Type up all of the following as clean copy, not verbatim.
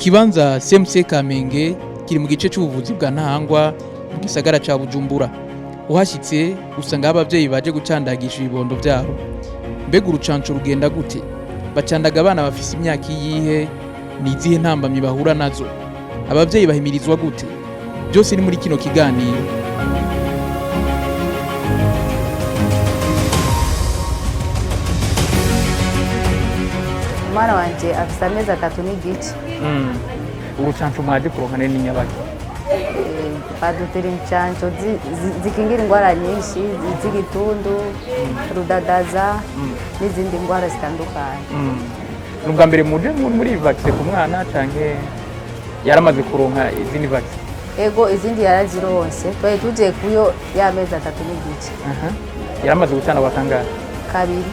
Ikibanza CMC Kamenge kiri mu gice c'ubuvuzi bwa Ntahangwa mu gisagara ca Bujumbura. Uhashyitse usanga abavyeyi baje gucandagisha ibibondo vyabo. Mbega urucanco rugenda gute? Bacandaga abana bafise imyaka iyihe? Ni izihe ntambamyi bahura nazo? Abavyeyi bahimirizwa gute? Byose ni muri kino kiganiro. Umwana wanje afise amezi 3 n'igice. Urucanco mwaje kuronka ni nyabaki? Badutera incanco zikingira ingwara nyinshi z'igitundu, rudadaza n'izindi ngwara zitandukanye. Ni ubwa mbere muje muri vaccine ku mwana canke yaramaze kuronka izindi vaccine? Ego, izindi yarazironse, twari tuje kuyo y'amezi 3 n'igice. Yaramaze gucana bakangahe? Kabiri.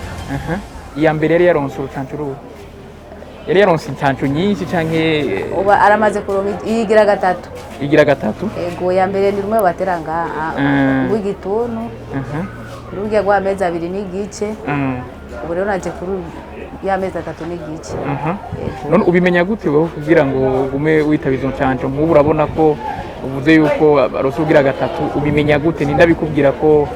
Iya mbere yari yaronse urucanco ruhe? Yari yaronse incanco nyinshi canke? Ubu aramaze kuronka iyigira gatatu. Igira gatatu. Ego, ya mbere ni rumwe batera ngaha rw'igituntu, rurya rw'amezi 2 n'igice. Ubu rero naje kuri y'amezi 3 n'igice. Ego. None ubimenya gute wewe kugira ngo ugume witaba izo ncanco? Nk'ubu urabona ko uvuze yuko aronse ugira gatatu, ubimenya gute? Ninde abikubwira ko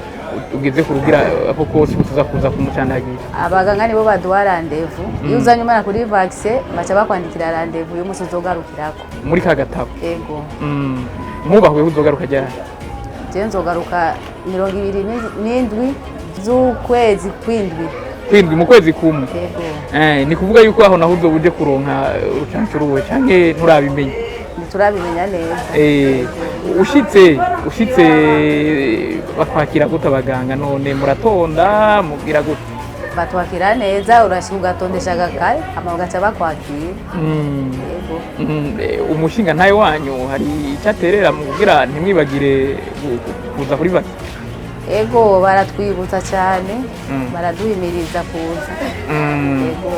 ugeze ku rugira ako kose utuza kuza kumucandagisha? Abaganga nibo baduha rendez-vous. Iyo uzanye umwana kuri vaccine, baca bakwandikira rendez-vous y'umunsi uzogarukirako. Muri ka gatabo? Ego. Nkubahuye uzogaruka ryari? Je nzogaruka 27 z'ukwezi kw'indwi. Kwindwi, mu kwezi kumwe? Ego. Ni kuvuga yuko aho naho uzoba uje kuronka urucanco ruwe canke nturabimenya? Ntiturabimenya neza. Ushitse bakwakira gute abaganga? None muratonda, mubwira gute? Batwakira neza, urashika ugatondesha agakaye, hama bagaca bakwakira. Ego. Umushinga ntawe wanyu hari icyo aterera mu kugira ntimwibagire kuza kuri vaccine? Ego, baratwibutsa cyane, baraduhimiriza kuza. Ego.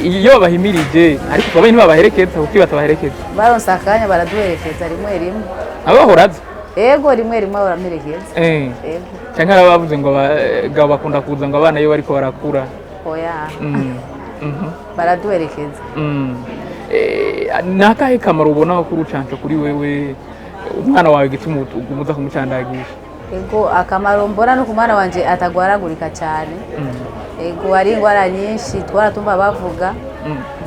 Iyo babahimirije ariko babaye ntibabaherekeza, kuki batabaherekeza? Baronse akanya baraduherekeza rimwe rimwe. Abahora aza? Ego, rimwe rimwe baramerekeza. Ego. Canke hari abavuze ngo abagabo bakunda kuza ngo abana iyo bariko barakura? Oya. Baraduherekeza. Ni akahe kamaro ubona ko urucanco kuri wewe umwana wawe, gituma uguma uza kumucandagisha? Ego, akamaro mbona no ku mwana wanje atagwaragurika cyane. Ego, hari ingwara nyinshi twaratumva bavuga,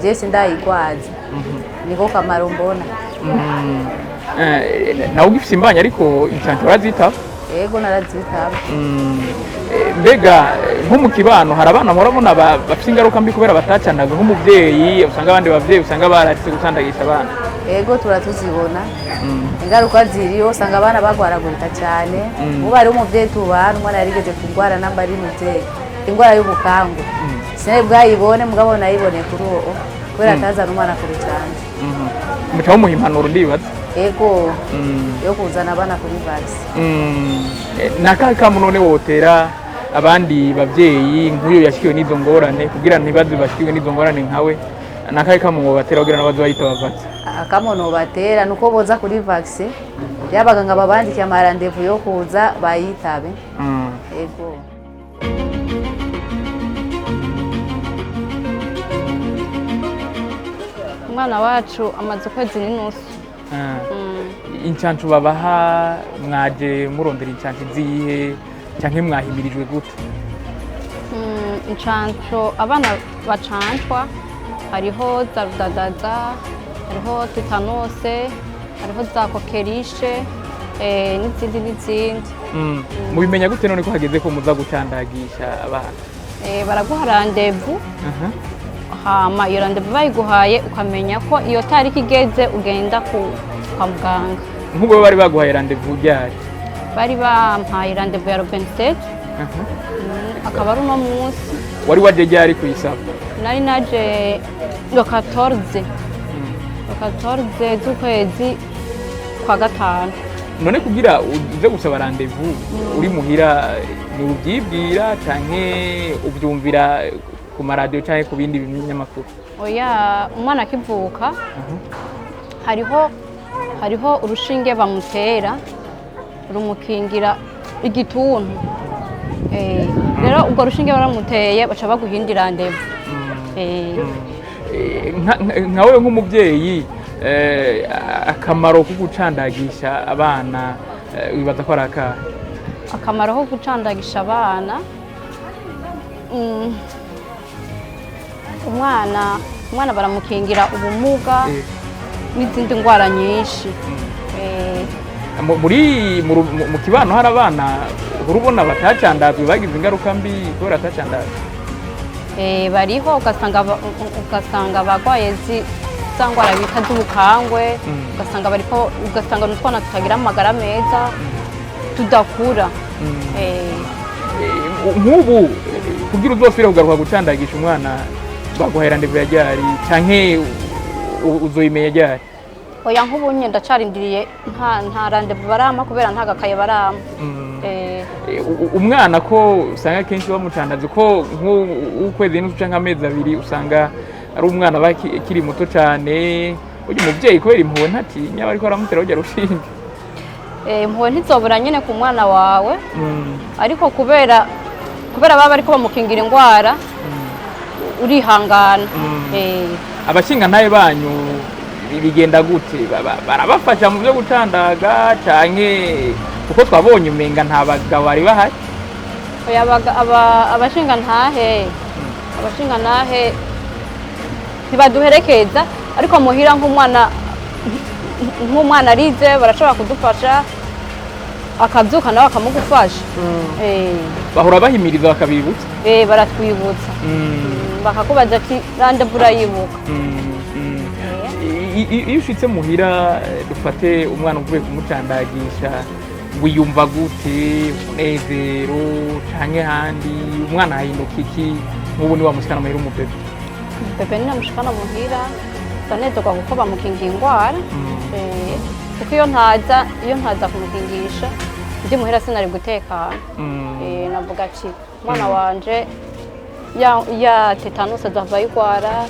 je sindayigwaza, niko kamaro mbona. Nawe ugifise imbanyi ariko incanco urazitaba? Ego, narazitaba. Mbega nko mu kibano hari abana murabona bafise ingaruka mbi kubera batacandaga? Nk'umuvyeyi usanga abandi bavyeyi usanga bararetse gucandagisha abana. Ego, turatuzibona ingaruka ziriyo, usanga abana bagwaragurika cyane. Ubu hari umuvyeyi tubana, umwana yarigeze kurwara, namba ari muvyeyi, ingwara y'ubukangu. Sinari bwayibone, mugabo nayibone kuri uwo kubera atazana umwana ku rucanco. Muca mumuha impanuro ndibaza. Ego, yo kuzana abana kuri vaccine. Ni akahe kamo none wotera abandi bavyeyi nk'uyo yashikiwe n'izo ngorane kugira ntibaze bashikiwe n'izo ngorane nkawe? Ni akahe kamo wobatera kugira nabaze bayitaba vaccine? Akamo nobatera nuko boza kuri vaccine, y'abaganga babandikiye ama rendez-vous yo kuza, bayitabe. Ego. Umwana wacu amaze ukwezi n'inusu. Incanco babaha, mwaje murondera incanco izihe canke mwahimirijwe gute? Incanco abana bacancwa hariho za rudadaza, hariho tetanose, hariho za coqueluche, n'izindi n'izindi. Mubimenya gute none ko hageze ko muza gucandagisha abana? Baraguha rendez-vous, hama iyo rendez-vous bayiguhaye ukamenya ko iyo tariki igeze ugenda kwa muganga. Nk'ubwo bari baguhaye rendez-vous ryari? Bari bampaye rendez-vous ya 27, akaba ari uno munsi. Wari waje ryari kuyisaba? Nari naje le 14, le 14 z'ukwezi kwa gatanu. None kugira uze gusaba rendez-vous uri muhira, ni ubyibwira canke ubyumvira ku maradiyo canke ku bindi binyamakuru? Oya, umwana akivuka hariho urushinge bamutera rumukingira igituntu. Rero urwo rushinge baramuteye baca baguha indi rendez-vous. Nka wewe nk'umubyeyi. Akamaro ko gucandagisha abana, wibaza ko ari akahe? Akamaro ko gucandagisha abana, umwana baramukingira ubumuga n'izindi ndwara nyinshi. Muri mu kibano hari abana urubona batacandazwe bagize ingaruka mbi kubera batacandazwe? Bariho, ugasanga barwaye za ndwara bita z'ubukangwe. Ugasanga bariko, ugasanga n'utwana tutagira amagara meza, tudakura. Nk'ubu kugira uzosubire kugaruka gucandagisha umwana, baguhaye rendez-vous ya ryari, canke uzoyimenya ryari? Oya, nk'ubu nye ndacarindiriye, nta rendez-vous barampa kubera nta gakaye barampa. Umwana ko usanga kenshi bamucandaza ko nk'ukwezi n'inusu canke amezi 2, usanga ari umwana aba akiri muto cane. Burya umuvyeyi kubera impuhwe ntatinya, bariko baramutera rurya rushinge. Impuhwe ntizobura nyene ku mwana wawe, ariko kubera baba bariko bamukingira indwara, urihangana. Abashingantahe banyu bigenda gute? Barabafasha mu byo gucandaga, canke kuko twabonye umenga nta bagabo bari bahari? Oya, abashingantahe ntibaduherekeza, ariko muhira nk'umwana arize, barashobora kudufasha, akabyuka nawe akamugufasha. Bahora bahimiriza bakabibutsa? Baratwibutsa, bakakubaza ati: "Rendez-vous urayibuka?" Iyo ushitse muhira, dufate umwana uvuye kumucandagisha, wiyumva gute? Umunezero canke handi umwana ahinduka iki nk'ubu ni wamushikana muhira umubebe? Bébé ninamushikana muhira ndanezerwa kuko bamukingiye indwara. Kuko iyo ntaza kumukingisha ndi muhira, sinari gutekana. Navuga ati umwana wanje ya tétanos azohava ayigwara,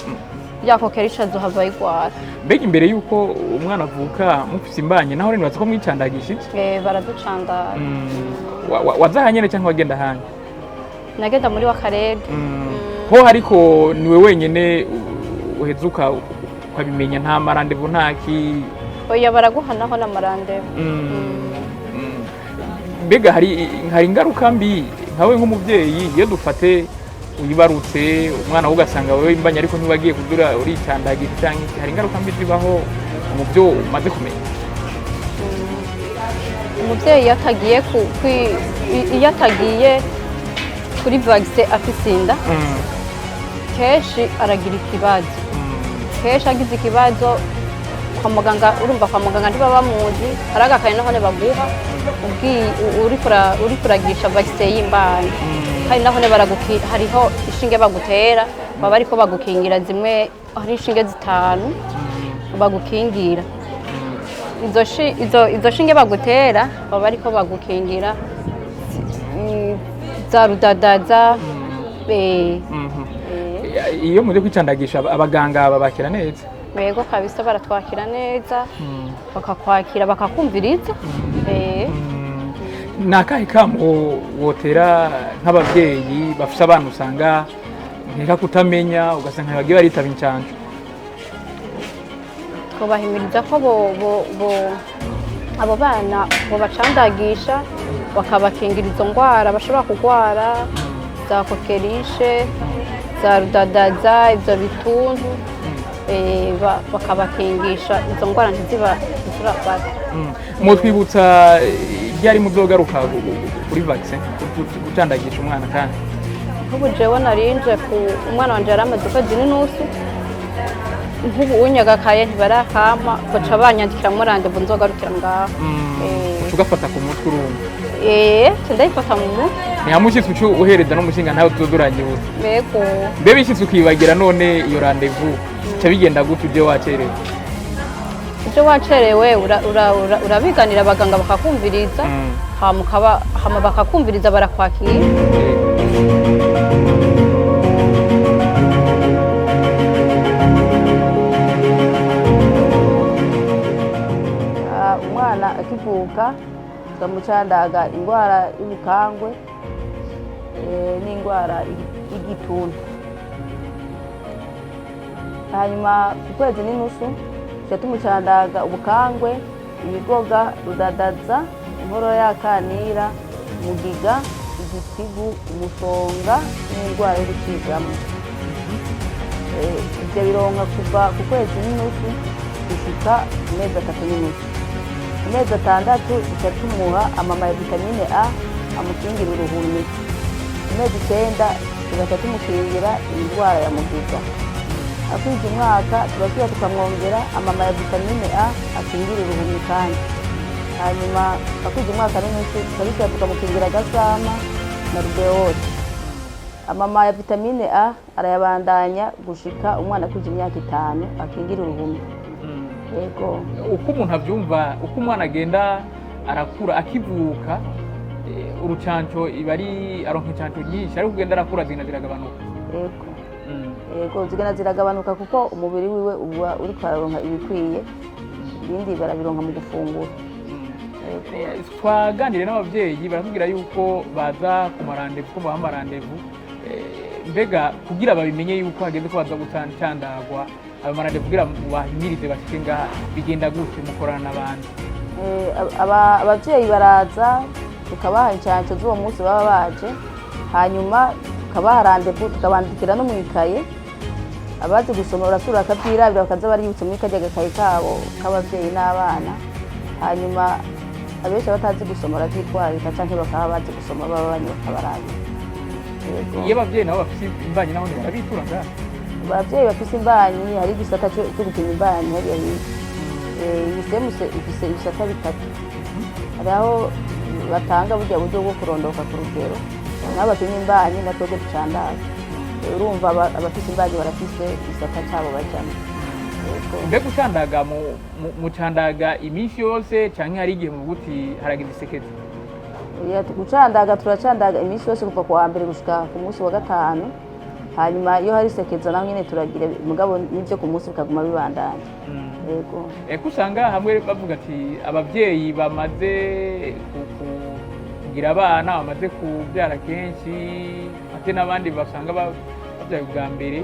ya coqueluche azohava ayigwara. Mbega imbere y'uko umwana avuka mufise imbanyi, naho nibaza ko mwicandagishije? Baraducandara. Waza ahanyene canke wagenda ahandi? Nagenda muri wakarede. Ho ariko niwe wenyene uheza ukabimenya, nta ma rendez-vous, ntaki? Oya, baraguha naho n'ama rendez-vous. Mbega hari ingaruka mbi nkawe nk'umuvyeyi, iyo dufate uyibarutse umwana we, ugasanga wewe imbanya ariko ntiwagiye kudura uricandagisha canke iki, hari ingaruka mbi zibaho mu byo umaze kumenya? Umuvyeyi iyo atagiye kuri vaccin afise inda, kenshi aragira ikibazo. Kenshi agize ikibazo kwa muganga, urumva kwa muganga ntibaba bamuzi. Hari agakaye nahone baguha uriko uragirisha vaccin y'imbanyi, kandi nahone hariho ishinge bagutera, baba bariko bagukingira zimwe. Hari inshinge zitanu bagukingira. Izo shinge bagutera baba bariko bagukingira za rudadaza. Iyo muje kwicandagisha, abaganga babakira neza? Yego kabisa, baratwakira neza, bakakwakira, bakakumviriza. Ni akahe kamo wotera nk'ababyeyi bafise abana usanga nkeka kutamenya, ugasanga bagiye baritaba incanco? Twabahimiriza ko abo bana bobacandagisha, bakabakingira izo ndwara bashobora kurwara, za coqueluche, za rudadaza, ibyo bituntu, bakabakingisha izo ndwara ntizibafate. Mutwibutsa ryari muzogaruka kuri vaccin, gucandagisha umwana kandi? Nk'ubu jewe narinje ku umwana wanje yari amaze ukwezi n'inusu. Nk'ubu unyagakaye ntibarakampa, baca banyandikiramo rendez-vous nzogarukira ngaho. Uca ugafata ku mutwe, urumva? Ndayifata mu mutwe. Ntihamushyitsi uca uhereza n'umushinga ntawe uzoza uranyibutsa? Yego. Mbe bishyitse ukibagira none iyo rendez-vous, bica bigenda gute uje wacerewe? Ibyo wacerewe urabiganira abaganga bakakumviriza, hama bakakumviriza, barakwakira. Umwana akivuka turamucandaga indwara y'ubukangwe n'indwara y'igituntu. Hanyuma ku kwezi n'inusu Tuca tumucandaga ubukangwe, ibigoga, rudadaza, inkorora y'akanira, mugiga, igitigu, umusonga n'indwara yo gucibwamo. Ivyo bironka kuva ku kwezi n'inusu gushika ku mezi 3 n'inusu. Ku mezi 6 duca tumuha amama ya vitamine A amukingira uruhumyi. Ku mezi 9 tugaca tumukingira indwara ya mugiga. Akwije umwaka turasubira tukamwongera amama ya vitamine A akingira uruhumyi, kandi hanyuma akwije umwaka n'inusu turabisubira tukamukingira agasama na rubéole. Amama ya vitamine A arayabandanya gushika umwana akwije imyaka 5, akingira uruhumyi. Yego. Uko umuntu abyumva, uko umwana agenda arakura, akivuka urucanco iba ari aronka incanco nyinshi, ariko ugenda arakura zigenda ziragabanuka. Yego. Yego, zigenda ziragabanuka kuko umubiri wiwe uba uriko araronka ibikwiye, ibindi barabironka mu gufungura. Yego. Twaganiriye n'ababyeyi, baratubwira yuko baza ku ma rendez-vous, ko baha ama rendez-vous. Mbega kugira babimenye yuko hageze ko baza gucandagwa, ayo ma rendez-vous kugira bahimirize bashike ngaha bigenda gute? Mukorana n'abandi? Abavyeyi baraza tukabaha incanco z'uwo munsi baba baje, hanyuma tukabaha rendez-vous, tukabandikira no mw'ikaye. Abazi gusoma barasubira bakavyirabira, bakaza bariyibutsa muri karya gakaye kabo k'abavyeyi n'abana. Hanyuma abenshi abatazi gusoma baravyitwararika, canke bakaba bazi gusoma baba banye bakabarabira. Yego. Iyo abavyeyi nabo bafise imbanyi, naho barabitura ngaha? Abavyeyi bafise imbanyi, hari igisata co gupima imbanyi hariya hirya. Iyi CMC ifise ibisata bitatu. Hari aho batanga burya buryo bwo kurondoka ku rugero, nabo bapima imbanyi, na twebwe ducandaza. Urumva abafise imbanyi barafise igisata cabo bajamwo. Yego. Mbega ucandaga mucandaga iminsi yose, canke hari igihe muvuga uti haragize isekeza? Oya, gucandaga turacandaga iminsi yose kuva ku wa mbere gushika ku munsi wa gatanu. Hanyuma iyo hari isekeza naho nyene turagira, mugabo n'ivyo ku munsi bikaguma bibandanya. Yego. Ko usanga hamwe bavuga ati abavyeyi bamaze kugira abana, bamaze kubyara kenshi, ate n'abandi basanga babyaye ubwa mbere,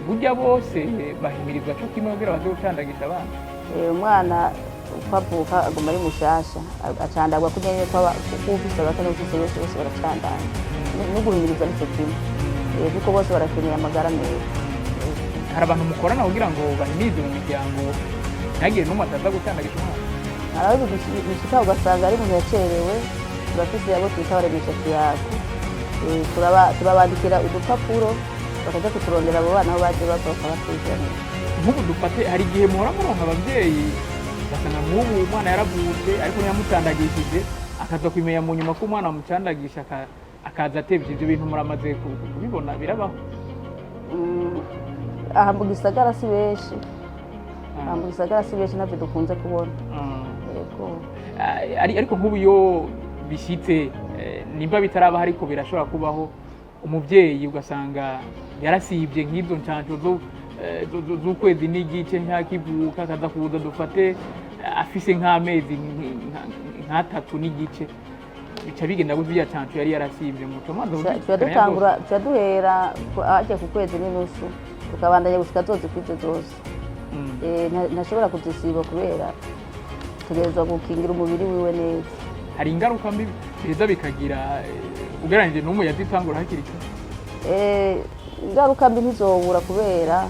burya bose bahimirizwa co kimwe kugira baze gucandagisha abana? Umwana uko avuka aguma ari mushasha, acandagwa kurya nyene ko ufise abato n'ufise benshi, bose baracandaga. No guhimiriza nico kimwe. Kuko bose barakeneye amagara meza. Hari abantu mukorana kugira ngo bahimirize mu miryango, ntihagire n'umwe ataza gucandagisha umwana? Hari aho bishika ugasanga ari umuntu yacerewe. Turafise abo twita baremesha kiyago. Turabandikira udupapuro, bakaja kuturondera abo bana aho baje bava, bakabatuzanira. Nk'ubu dufate, hari igihe muhora muronka ababyeyi ugasanga nk'ubu umwana yaravutse ariko ntiyamucandagishije, akaza kumenya mu nyuma ko umwana bamucandagisha akaza atevye. Ibyo bintu muramaze kubibona? Birabaho? Aha mu gisagara si benshi, aha mu gisagara si benshi, ntavyo dukunze kubona. Yego. Ariko nk'ubu iyo bishitse, nimba bitarabaho ariko birashobora kubaho, umubyeyi ugasanga yarasibye nk'izo ncanco z'ukwezi n'igice ntakivuka, akaza kuza dufate afise nk'amezi nk'atatu n'igice, bica bigenda gutya? Bya canco yari yarasibye muco maze Tuba dutangura, tuba duhera hajya ku kwezi n'inusu, tukabandanya gushika zozikwize zose. Ntashobora kuzisiba kubera tegerezwa gukingira umubiri wiwe neza. Hari ingaruka mbi biheza bikagira ugereranije n'umwe yazitangura hakiri kare? Ingaruka mbi ntizobura, kubera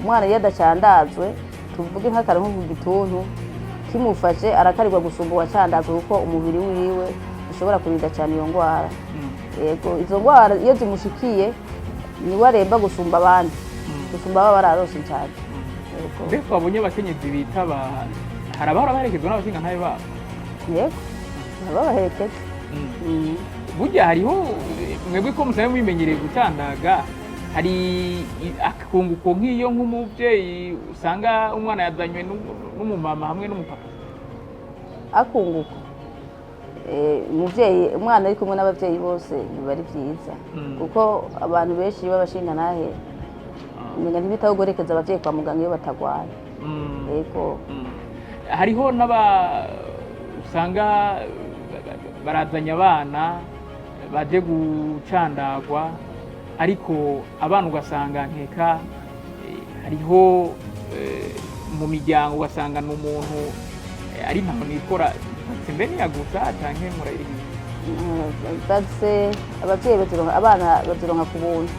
umwana iyo adacandazwe, tuvuge nk'akantu nko ku gituntu kimufashe, arakarirwa gusumba uwacandazwe, kuko umubiri wiwe ushobora kurinda cyane iyo ndwara. Yego, izo ndwara iyo zimushikiye niwe aremba gusumba abandi, gusumba baba bararose cyane. Yego. Mbega twabonye abakenyezi bitaba, hari abahora baherekezwa n'abashingantahe babo? Yego, babaherekeje. Burya hariho mwebwe ko musanzwe mwimenyereye gucandaga, hari akunguko nk'iyo nk'umubyeyi usanga umwana yazanywe n'umumama hamwe n'umupapa? Akunguko, umuvyeyi umwana ari kumwe n'abavyeyi bose biba ari vyiza, kuko abantu benshi b'abashingantahe umenga ntibitaho guherekeza abavyeyi kwa muganga iyo batagwaye. Yego. Hariho n'aba usanga barazanye abana baje gucandagwa, ariko abana ugasanga nkeka hariho Mu miryango ugasanga ni umuntu ari ntaho nikora vaccin mbe niyagusa canke murayirihiye? Vaccin abavyeyi bazironka, abana bazironka ku buntu.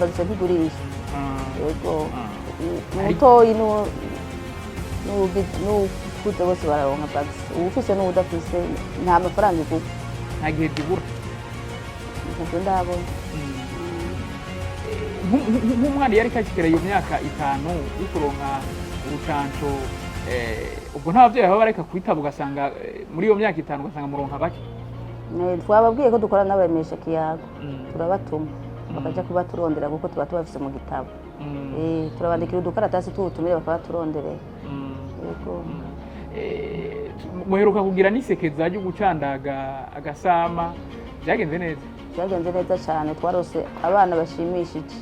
Vaccin ntigurisha. Yego, umutoyi n'uwukuze bose bararonka vaccin, uwufise n'uwudafise, nta mafaranga igurwa. Nta gihe zigura? Ntabyo ndabona. Nk'umwana iyo ariko ashikira iyo myaka 5 yo kuronka urucanco, ubwo nta bavyeyi baba bareka kwitaba, ugasanga muri iyo myaka 5 ugasanga muronka bake? Twababwiye ko dukora n'abaremesha kiyago, turabatuma bakaja kubaturondera kuko tuba tubafise mu gitabo. Turabandikira udukaratasi tuwutumire bakabaturonderera. Yego. Muheruka kugira n'isekeza ryo gucandaga agasama, byagenze neza? Byagenze neza cyane, twarose abana bashimishije,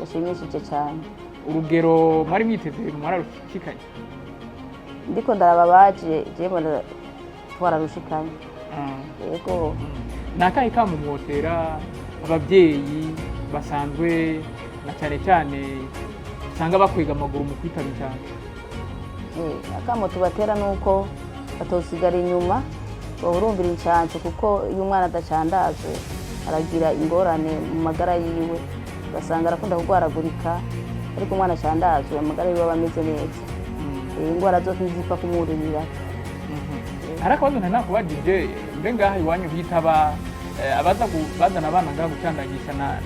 bashimishije cyane. Urugero mwari mwiteze mwararushikanye? Ndiko ndaraba baje, jewe mbona twararushikanye. Yego. Ni akahe kamo mwotera ababyeyi basanzwe na cyane cyane usanga bakwega amaguru mu kwitaba incanco? Akamo tubatera ni uko batosigara inyuma, bahurumbira incanco, kuko iyo umwana adacandazwe aragira ingorane mu magara yiwe, ugasanga arakunda kurwaragurika, ariko umwana acandazwe amagara yiwe aba ameze neza. Ingwara zose ntizipfa kumwuririra. Hari akabazo ntari nakubajije: mbe ngaha iwanyu hitaba abaza bazana abana ngaha gucandagisha na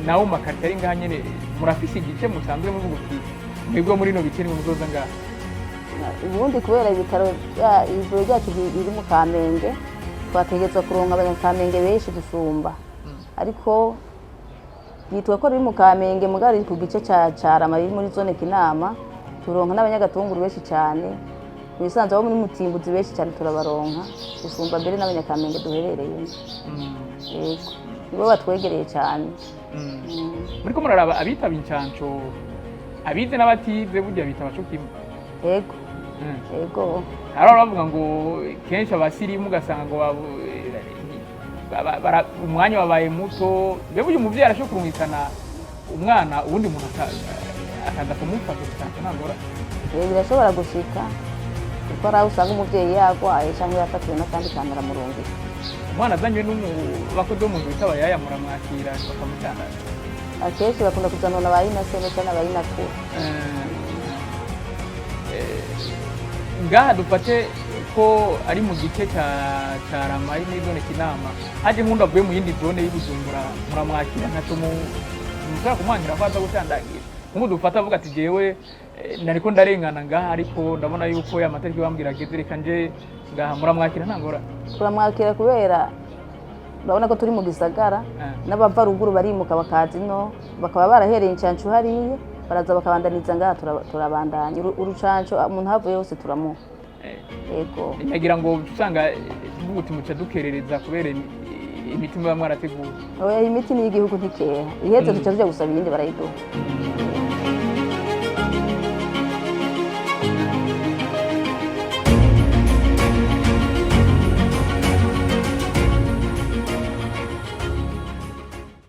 nawo mu makarita ari ngaha nyene, murafise igice musanzwe muvuga uti mwebwe muri ino bice nimwe muzoza ngaha? Ubundi kubera ibitaro ivuriro ryacu riri mu Kamenge, twategerezwa kuronka abanyakamenge benshi gusumba, ariko yitwa ko riri mu Kamenge mugabo riri ku gice ca Carama, riri muri zone Kinama, turonka n'abanyagatunguru benshi cyane. Mu bisanzwe abo muri Mutimbuzi benshi cyane turabaronka gusumba mbere n'abanyakamenge duherereyemo. Yego, nibo batwegereye cyane. Muriko muraraba abitaba incanco, abize n'abatize burya bitaba co kimwe? Yego. Yego. Hari abavuga ngo kenshi abasirimu ugasanga ngo umwanya wabaye muto. Mbe burya umuvyeyi arashobora kurungikana umwana, uwundi muntu akaza kumufata urucanco, nta ngorane? Birashobora gushika, kuko hari aho usanga umuvyeyi yagwaye cyangwa yafatiwe n'akandi kantu, aramurungika. Umwana azanywe n'umubakozi bo mu nzu bita abayaya, muramwakira bakamudandaza? Akenshi bakunda kuzanwa na ba yinasenge cyangwa na ba yinakuru. Ngaha dufate ko ari mu gice ca Carama, ari muri zone Kinama, haje nk'undi avuye mu yindi zone y'Ibujumbura, muramwakira? Ntaco mushobora kumwangira ko aza gucandagira? Nk'ubu dufate avuga ati jewe nariko ndarengana ngaha, ariko ndabona yuko ya matariki bambwira ageze, reka nje ngaha, muramwakira nta ngorane? Turamwakira kubera urabona ko turi mu gisagara, n'abava ruguru barimuka bakaza ino, bakaba barahereye incanco hariya, baraza bakabandaniza ngaha, turabandanya urucanco, umuntu havuye hose turamuha. Yego. Nagira ngo usanga tuvuga uti muca dukerereza kubera imiti muba mwarateguye. Oya, imiti ni iy'igihugu, ntikeha, iheze tuca tuja gusaba iyindi, barayiduha.